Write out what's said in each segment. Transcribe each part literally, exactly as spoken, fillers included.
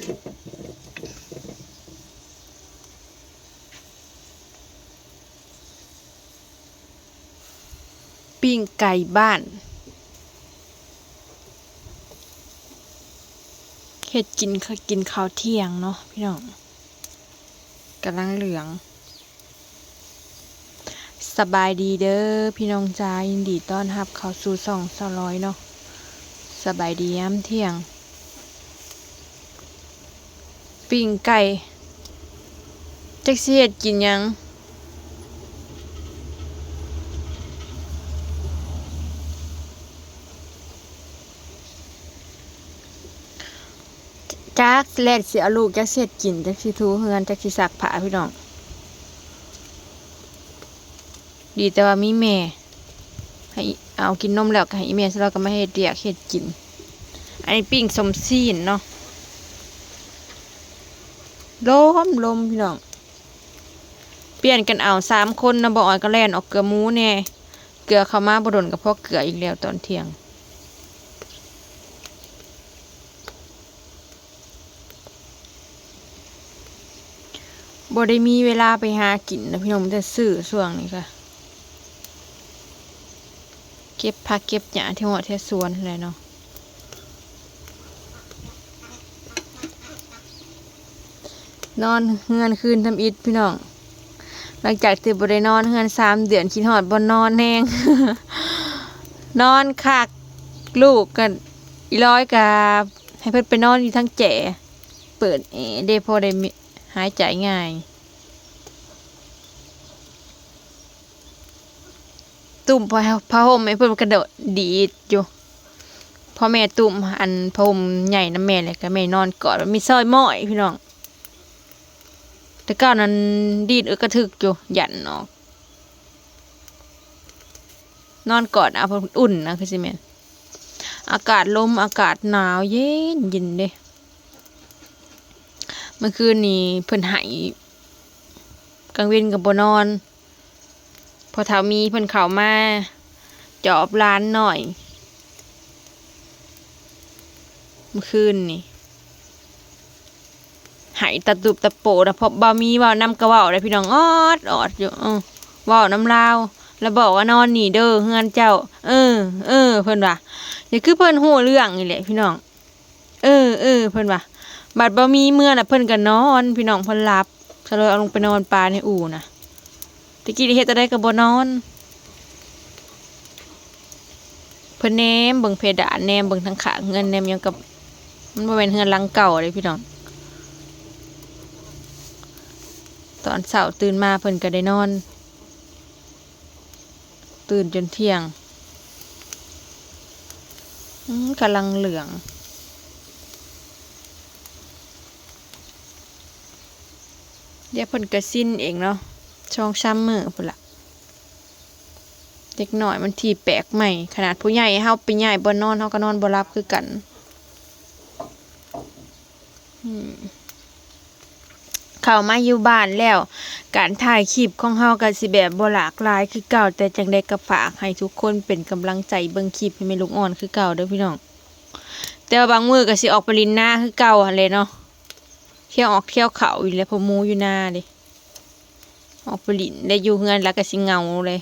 ปิ้งไก่บ้าน เฮ็ดกิน กินข้าวเที่ยงเนาะพี่น้อง กำลังเหลือง สบายดีเด้อพี่น้องจ้า ยินดีต้อนรับเข้าสู่ช่องสาวร้อยเนาะ สบายดียามเที่ยง ปิ้งไก่ จักสิเฮ็ดกินหยัง จักแลดสิเอาลูก จักสิเฮ็ดกิน จักสิถูเฮือน จักสิซักผ้าพี่น้อง ดีแต่ว่ามีแม่ ให้เอากินนมแล้วก็ให้อีแม่ซะ แล้วก็มาเฮ็ดเวียกเฮ็ดกิน อันนี้ปิ้งส้มซี้นเนาะ ลม ลมพี่น้อง เปลี่ยนกันเอาสามคนนะ บ่ออยก็แล่นออกเกือหมูแน่ เกือเข้ามาบ่ดนก็พอเกืออีกแล้วตอนเที่ยง บ่ได้มีเวลาไปหากินนะพี่น้อง มีแต่ซื้อช่วงนี้ค่ะ เก็บผักเก็บหญ้าที่ฮอดที่สวนแหละเนาะ นอนเฮือนคืนทำอิฐพี่น้อง หลังจากที่บ่ได้นอนเฮือนสามเดือน คิดฮอดบ่อนนอนแฮง นอนคัก ลูกก็ อีร้อยก็ให้เพิ่นไปนอนอยู่ทางแจ เปิดแอร์เด้ พอได้มี หายใจง่าย ตุ้มผ้า ผ้าห่มให้เพิ่นกระโดดดีดอยู่ พอแม่ตุ้มอันผ้าห่มใหญ่นำแม่แล้วก็แม่นอนกอด มีซอยม้อยพี่น้อง แต่เก่านั้นดีดอึกกระทึกอยู่ ยันออก นอนกอดเอา เพิ่นอุ่นนะ คือสิแม่น อากาศลม อากาศหนาว เย็นเย็นเด้ เมื่อคืนนี้เพิ่นไห้ กลางเว็นก็บ่นอน พ่อเฒ่ามีเพิ่นเข้ามาจอบหลานน้อย เมื่อคืนนี่ ไห้ตะตุบตะโปนะ เพราะบ่มีเว้านำก็เว้าได้พี่น้อง ออดออดอยู่ เออ เว้านำลาว แล้วบอกว่านอนนี่เด้อเฮือนเจ้า เออ เออ เพิ่นว่า นี่คือเพิ่นฮู้เรื่องนี่แหละพี่น้อง เออ เออ เพิ่นว่า บัดบ่มีเมือน่ะ เพิ่นก็นอน พี่น้อง เพิ่นหลับ ซะเลยเอาลงไปนอนปาในอู่น่ะ ตะกี้เฮ็ดจั่งใดก็บ่นอน เพิ่นแนมเบิ่งเพดาน แนมเบิ่งทางข้างเฮือน แนมหยังกับ มันบ่แม่นเฮือนหลังเก่าเด้พี่น้อง ตอนเช้าตื่นมาเพิ่นก็ได้นอน ตื่นจนเที่ยง อืม กำลังเหลือง เดี๋ยวเพิ่นก็ชินเองเนาะ สองสามมื้อพู้นล่ะ เด็กน้อยมันที่แปลกใหม่ ขนาดผู้ใหญ่เฮาไปย้ายบ่อนนอน เฮาก็นอนบ่หลับคือกัน อืม เข้ามาอยู่บ้านแล้ว การถ่ายคลิปของเฮาก็สิแบบบ่หลากหลายคือเก่า แต่จั่งใดก็ฝากให้ทุกคนเป็นกำลังใจเบิ่งคลิปให้แม่ลูกอ่อนคือเก่าเด้อพี่น้อง แต่ว่าบางมื้อก็สิออกไปหลิ้นนาคือเก่าหั้นแหละเนาะ เที่ยวออกเที่ยวเข้าอยู่แหละ เพราะหมู่อยู่นาเด้ ออกไปหลิ้น ได้อยู่เฮือนแล้วก็สิเหงาเลย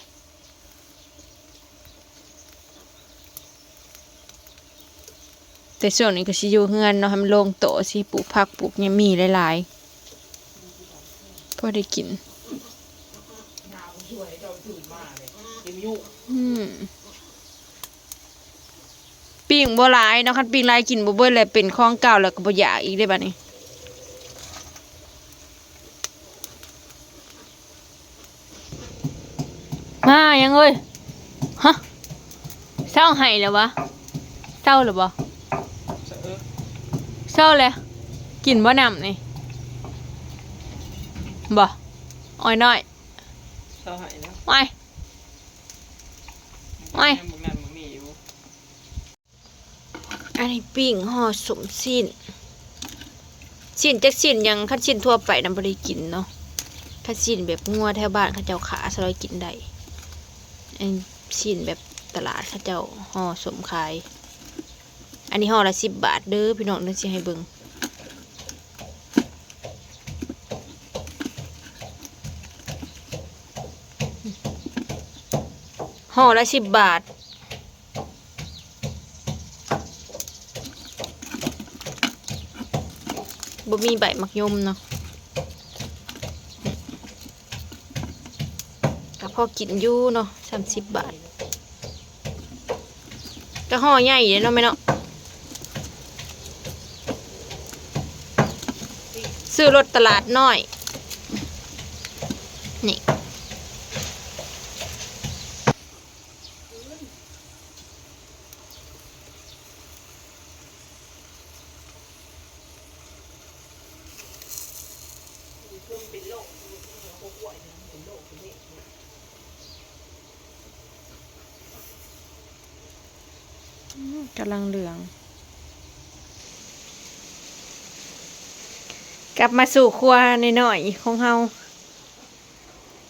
แต่ช่วงนี้ก็สิอยู่เฮือนเนาะ ให้มันโล่งโต สิปลูกผักปลูกหยังมีหลายๆ พอได้กิน อืม ปิ้งบ่หลายเนาะ คันปิ้งหลายกินบ่เบิด แล้วเป็นของเก่าแล้วก็บ่อยากอีกเด้บัดนี้ มายังเอ้ย ฮะ เซาไห้แล้ววะ เซาแล้วบ่ เซาแล้ว กินบ่น้ำนี่ บ่ อ้อยน้อย เซาไห้แล้ว อ้อย อ้อย ยังบ่นั่นบ่มีอยู่ อันนี้ปิ้งห่อส้มซี้น ซี้นจักซี้นหยัง คันซี้นทั่วไปนำบ่ได้กินเนาะ คันซี้นแบบงัวแถวบ้านเขาเจ้าขาซะหน่อยกินได้ อันซี้นแบบตลาดเขาเจ้าห่อส้มขาย อันนี้ห่อละสิบบาทเด้อพี่น้อง เดี๋ยวสิให้เบิ่ง ห่อละสิบบาท บ่มีใบหมากยมเนาะ ก็พอกินอยู่เนาะ สามสิบบาท ก็ห่อใหญ่เด้เนาะแม่เนาะ ซื้อรถตลาดน้อย นี่ อืม กำลังเหลือง กลับมาสู่ครัวน้อยๆของเฮา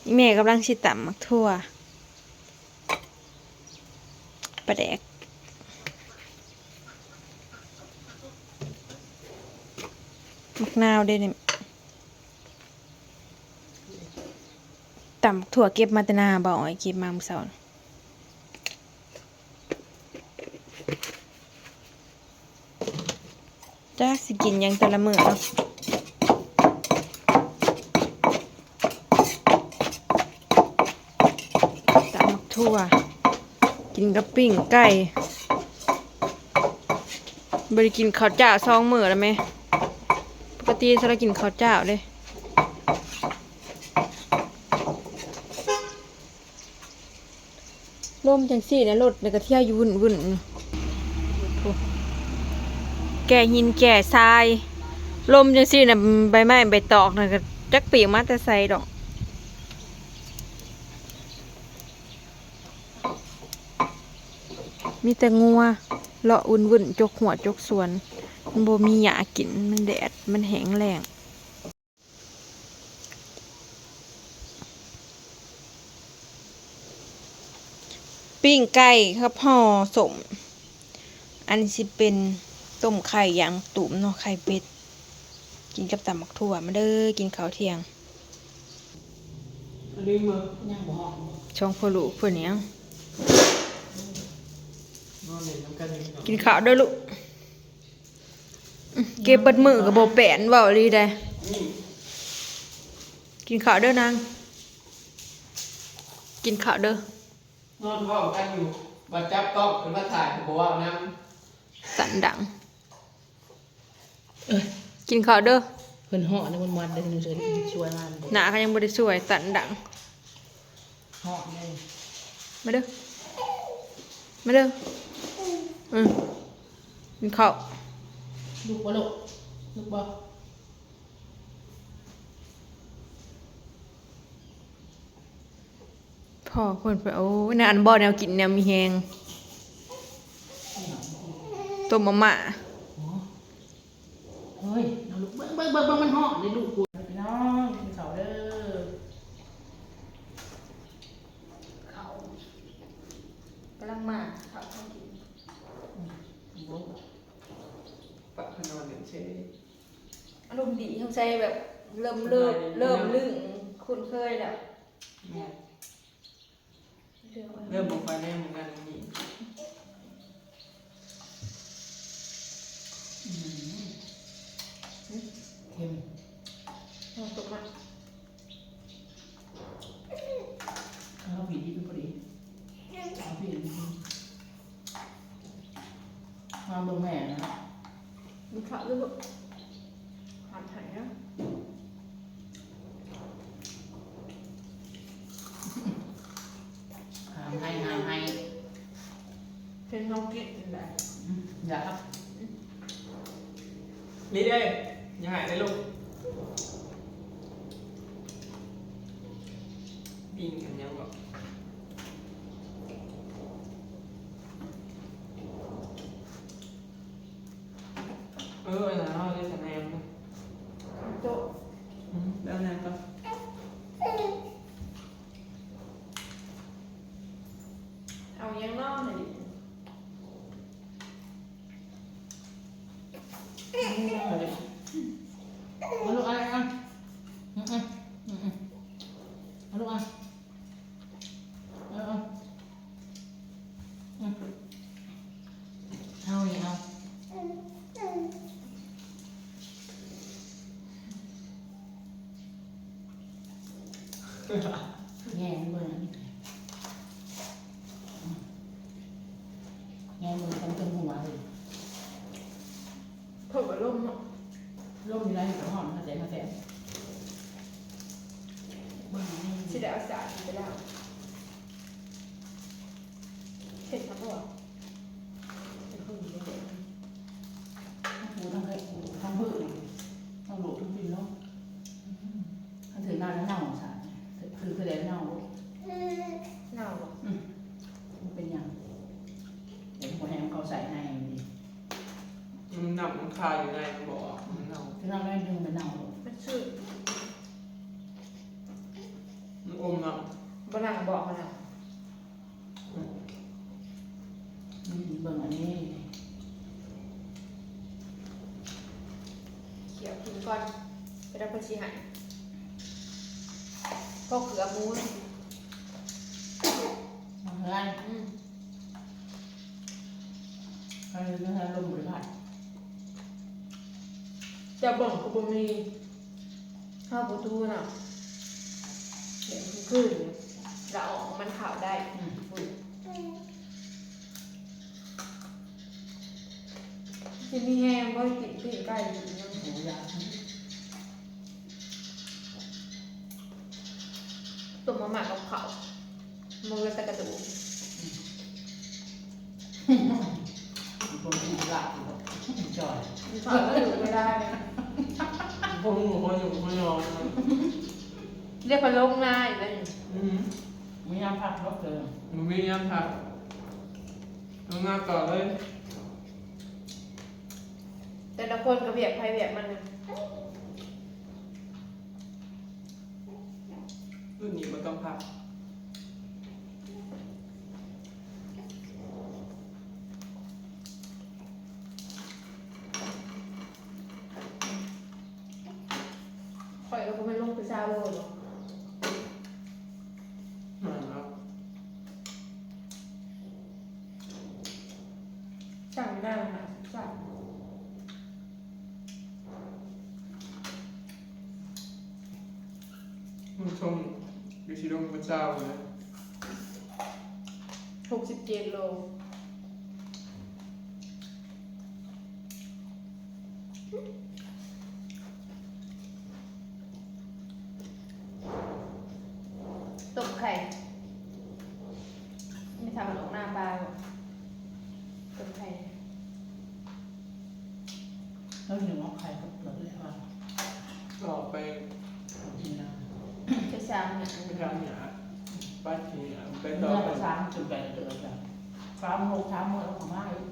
อีแม่กำลังสิตำหมากถั่ว ปลาแดก หมากนาวเด้นี่ ตำหมากถั่วเก็บมาแต่นา บ่าวอ้อยเก็บมามื้อเช้าน่ะ จักสิกินหยังแต่ละมื้อเนาะ ตำหมากถั่ว กินกับปิ้งไก่ บ่ได้กินข้าวเจ้าสองมื้อแล้วแม่ ปกติสิได้กินข้าวเจ้าเด้ ลมจังซี่นะ รถน่ะก็เที่ยวอยู่วุ่นๆ โอ้ แก่หินแก่ทราย ลมจังซี่นะ ใบไม้ใบตอกน่ะก็จักปลิวมาแต่ไสดอก มีแต่งัวเลาะวุ่นๆ จกหัวจกสวน มันบ่มีหญ้ากิน มันแดด มันแห้งแล้ง ปิ้งไก่กับห่อส้ม อันนี้สิเป็นต้มไข่ยางมะตูมเนาะ ไข่เป็ด กินกับตำหมากถั่ว มาเด้อ กินข้าวเที่ยง ลืมมือยังบ่ฮอด ช่องพ่อลูกเพิ่นหยัง นอนเล่นนำกันอยู่พี่น้อง กินข้าวเด้อลูก อื้อ เก็บเบิดมื้อก็บ่แปน เว้าอีหลีได้ อืม กินข้าวเด้อนาง กินข้าวเด้อ นอนเว้ากันอยู่ บัดจับกล้องขึ้นมาถ่ายก็บ่เว้านำ ตันดัง เอ้ย กินข้าวเด้อ เพิ่นฮ้อนนะ เพิ่นมัดเด้อ เพิ่นช่วย ช่วยงานเด้อ หน้าก็ยังบ่ได้ช่วย ตันดัง ฮ้อนเด้อ มาเด้อ มาเด้อ อืม กินข้าว ลุกบ่ลูก ลุกบ่ พ่อเพิ่นไป โอ้ย นั่นอันบ่แนวกินแนวมีแฮง ต้มมาม่า เฮ้ย เอาลูก เบิ่ง เบิ่ง เบิ่ง เบิ่ง มันฮ้อนเด้ลูกกู พี่น้อง กินข้าวเด้อ ข้าวกำลังมา ข้าวต้องกิน อืม บ่ ปะเพิ่นนอนเล่นเฉย อารมณ์ดี สงสัยแบบ เริ่ม เริ่ม เริ่มลึง คุ้นเคยแล้ว แม่น เดี๋ยว เริ่มบ่ค่อยได้เหมือนกันนี่ อืม เค็ม เอาตกมา เอาผิดที่เป็นพอดี เอาผิด มาเบิ่งแม่นะ มีข้าวด้วยบ่ ถามไถ่นะ หามให้ หามให้ เป็นน้องกินได้ อืม อย่าครับ นี่เด้ อย่าหายได้ลูก ปิ้งกันยังบ่ เออ อันนั้นเอาเลย สะแนมนะ โต๊ะ อืม แล้วแนมก็ เอายังนอกหน่อยดิ เอาลูก เอา เอา อืม อืม อืม อืม เอาลูก เอา เอา เอา แง่เบิ่งอันนี้ แง่เบิ่งกันจนหัวเลย เพิ่นก็ลมเนาะ ลมอยู่ในหัวหอมมาแต่มาแต่ เบิ่งอันนี้ สิได้เอาสาดไปล้าง เห็นครับพ่อ ทั้งปูทั้งไข่ปูทั้งเผือกทั้งโหลดทั้งปีเนาะ อืม มันถือหน้าแล้วเน่าสาดเนี่ย ถือคือแล้วเน่า เน่าบ่ อืม มันเป็นหยัง เดี๋ยวพอแห้งเขาใส่ในมันดี อืม น้ำมันคาอยู่ในมันบ่ออก มันเน่า คือน้ำแม่ดึงไปเน่า มันชื่อ มันอมเนาะ บ่นั่งเบาะมันน่ะ อืม เบิ่งอันนี้ เคี่ยวกินก่อน ไปรับเพิ่นสิให้ พอเกลือหมู มาเฮือน อืม อันนี้เฮือนลมบ่ได้พัด แต่เบิ่งก็บ่มี เข้าประตูน่ะ เสียงคือคืนละออกมันเข้าได้ อืม อุ้ย สิมีแฮงบ่กินปิ้งไก่อยู่เนาะ หมูย่าง ต้มมาม่ากับข้าว มันก็แต่กระดูก คนกินหลายอยู่ดอก จ่อย มันก็อยู่ไม่ได้นะ คนอยู่คนอยู่คนนอน เรียกว่าโรคง่ายเลย อืม มียามพักเนาะเธอ มันมียามพัก ลงหน้าต่อเลย แต่ละคนก็เวียกไผเวียกมันนะ รุ่นนี้บ่ต้องพัก ข่อยก็บ่แม่นลงไปซาวโลดหรอก นั่นครับ สั่งได้ค่ะ สั่ง มันชมอยู่ที่ดวงพระเจ้าเลย หกสิบเจ็ดโล ต้มไข่ ไม่ทำมันออกหน้าปลาหรอก ต้มไข่ แล้วหนึ่งเอาไข่กับเปลือกเลยค่ะ ออกไป นี่นะ ไปซ้ำเนี่ย ไปทำเนี่ย ไปที่เนี่ย ไปต่อ เมื่อ ไป สามจุดแปดเดือนจ้ะ สามหก สามมื้อแล้วก็มาอีก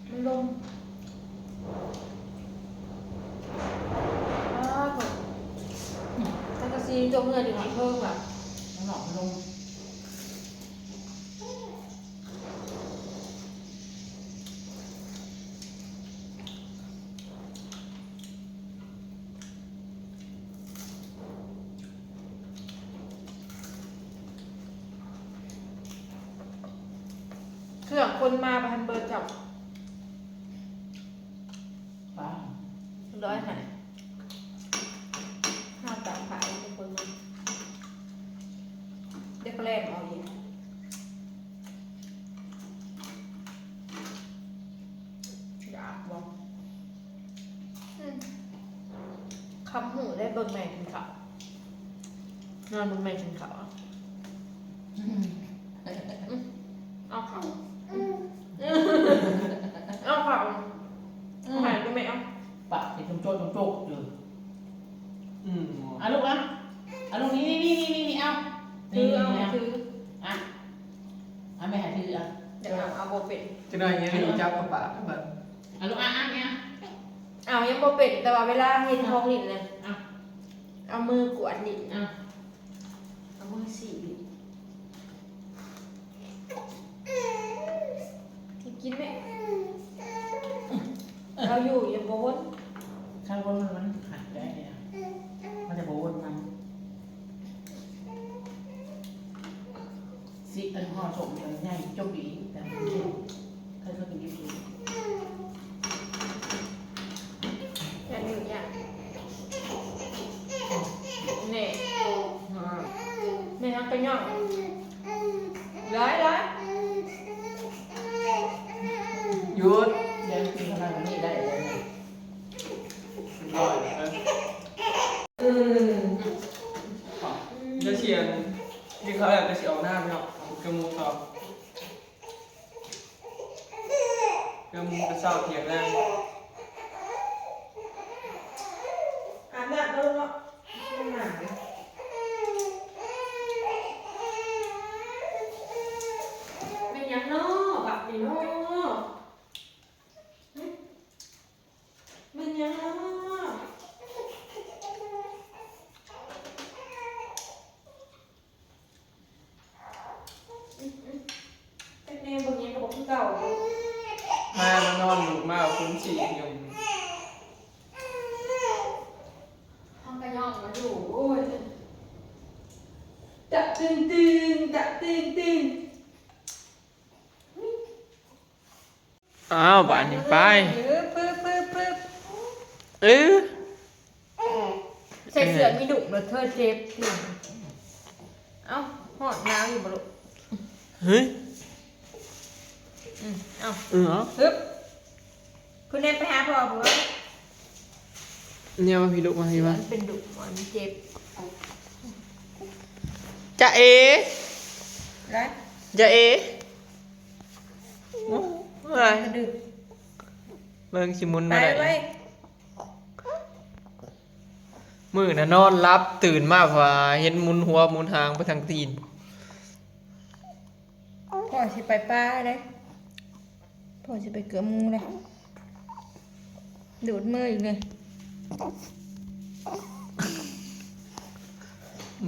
มันลง อ้าว สังกะสีจมเงินอยู่หลังเพิ่งแบบ มันหลอกมันลง เครื่องคนมาบ่ทันเบิดจ้ะ ป้า ร้อยหาย ห้าสามขายทุกคนมา เดี๋ยวเขาแลกเอาอีก อยากบอก อืม คำหูได้เบิ่งแม่กินข้าว นอนเบิ่งแม่กินข้าวอะ อืม อืม เอาข้าว อืม เอาข้าว อืม เอาให้ดูแม่เอา ปากเป็นโจ๊กโจ๊กอยู่ อืม อ่ะลูกอ่ะ อ่ะลูกนี่นี่นี่นี่นี่เอา ถือเอา นี่นี่ ถือ อ่ะ อ่ะแม่ให้ถืออ่ะ เดี๋ยวเอา เอาบ่เป็น จะได้ยังไงจับกระปากกัน อ่ะลูกอ่ะอ่ะเนี่ย เอายังบ่เป็น แต่ว่าเวลาเฮ็ดของเล่นนะ อ่ะ เอามือกวาดเล่น อ่ะ เอามือสีบเล่น กินไหม เอาอยู่ ยังบ่วน ถ้าวนมัน มันหักได้เนี่ย มันจะบ่วนมัน สิอันห่อสมกันใหญ่จบดี แต่มันเค็ม ใครเคยกินอยู่ อันนี้อย่าง เดี๋ยวกินขนาดนี้ได้เลยนะ อร่อยนะ อืม จะเชียง กินข้าวแล้วจะสิออกหน้าพี่น้อง กระมูต่อ กระมูกระเซ้าเที่ยงแรง อาบน้ำแล้วเนาะ มันหนาว เป็นหยังเนาะ บักนี่เนาะ มันหยังเนาะ จักแนวเบิ่งหยังก็บ่คือเก่า มามานอนลูกมาเอาพื้นที่อยู่ ห้องกระย่องมาอยู่ โอ้ย จะตึงตึง จะตึงตึง อ้าวบาดนี้ไป ปึ๊บปึ๊บปึ๊บปึ๊บ เออ ใส่เสื้อมีดุแล้วเธอเจ็บ เอ้า ฮอดหนาวอยู่บ่ลูก เฮ้ย อืม เอ้า เออ เอา ฮึบ คุณแนนไปหาพ่อผม เนี่ยมาพี่ลูกมาพี่มา มันเป็นดุ มันเจ็บ จะเอ อะไร จะเอ โอ้ย กระดึบ เบิ่งสิหมุน ไป มาได้ ไว้ มื้อน่ะนอนหลับตื่นมาเพราะว่าเห็นหมุนหัวหมุนหางไปทางตีน พ่อสิไปป่าเด้ พ่อสิไปเกือหมู่เด้ ดูดมืออีกเลย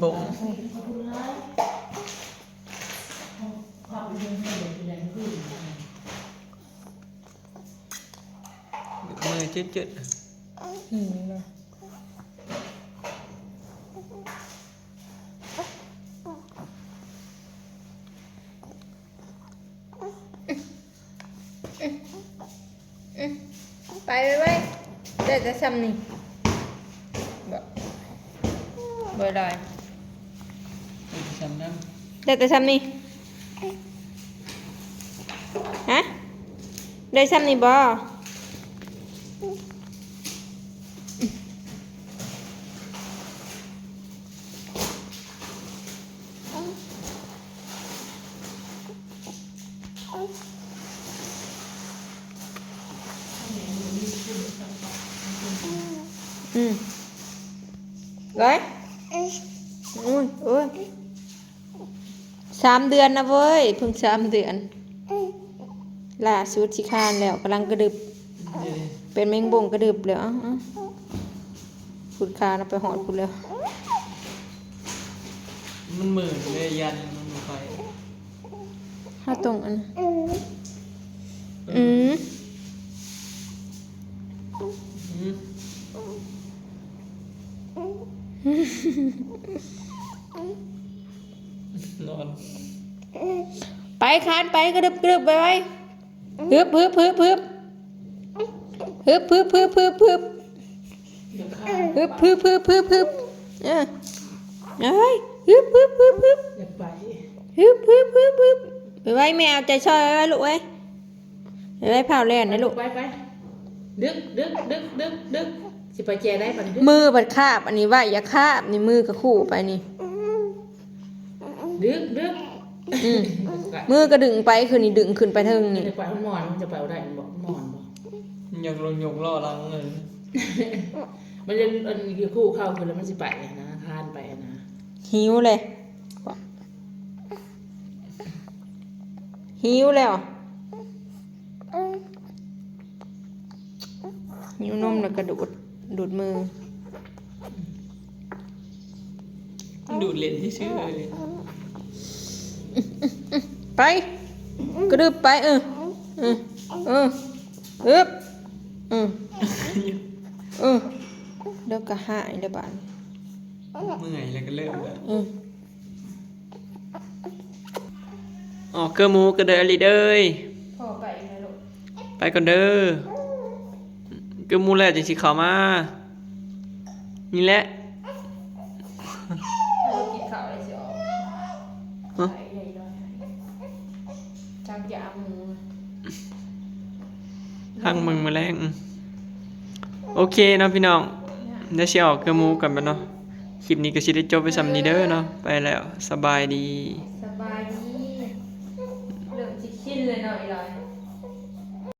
บ่ง มือจืดๆ หิวเลย ไปไปไป ได้แต่ซ้ำนี่ บ่ บ่ได้ ซ้ำนั้น ได้แต่ซ้ำนี่ ฮะ ได้ซ้ำนี่บ่ อืม ร้อย อุ้ย อุ้ย สามเดือนนะเว้ย เพิ่งสามเดือน ล่าสุดสิคานแล้ว กำลังกระดึบ เป็นแมงบงกระดึบแล้ว เอ้า เอ้า พุดคานเอาไปหอดพุดแล้ว มันเหมือนเลย ยันมันไป ถ้าตรงอัน อืม อืม นอน ไปคานไป กระดึบกระดึบไปไว้ ฮึบ ฮึบ ฮึบ ฮึบ ฮึบ ฮึบ ฮึบ ฮึบ ฮึบ ฮึบ เดี๋ยวข้า ฮึบ ฮึบ ฮึบ ฮึบ ฮึบ เออ เอ้ย ฮึบ ฮึบ ฮึบ ฮึบ อย่าไป ฮึบ ฮึบ ฮึบ ฮึบ ไปไว้ แม่เอาใจช่วยไว้ ลูกเอ้ย ไปไว้ พาวแล่นนะลูก ไป ไป ดึก ดึก ดึก ดึก ดึก สิไปแจได้ปะนี่ ดึก มือบัดคาบ อันนี้ไว้ อย่าคาบ นี่มือกระคู่ไปนี่ ดึก ดึก อืม มือกระดึงไป คือนี่ดึงขึ้นไปเทิงนี่ จะไปหมอน มันจะไปเอาได้ มันบอกหมอนบอก ยกลงยกล้อหลังเลย มันจะ อันนี้คือคู่เข้าคือแล้วมันสิไปนะ คานไปนะ หิวเลย หิวแล้ว หิวนมแล้วกระดูด ดูดมือ ดูดเล่นซื่อๆเลย ไป กระดึบไป เออ เออ เออ อึบ เออ เออ เดี๋ยวก็หายแล้วบาดนี้ เมื่อยแล้วก็เริ่มแล้ว เออ ออกเกือหมู่ก็เด้ออลิเด้ย พ่อไปอีกแล้วลูก ไปก่อนเด้อ เกือหมู่แล้วจังสิเข้ามา นี่แหละ ถ้าลูกกินข้าวอะไรสิออก ฮะ ไปใหญ่น้อย จักยาหมู พักเบิ่งมื้อแลง อืม โอเคเนาะพี่น้อง เดี๋ยวสิออกเกลือหมูก่อนบัดเนาะ คลิปนี้ก็สิได้จบไปส่ำนี้เด้อเนาะ ไปแล้ว สบายดี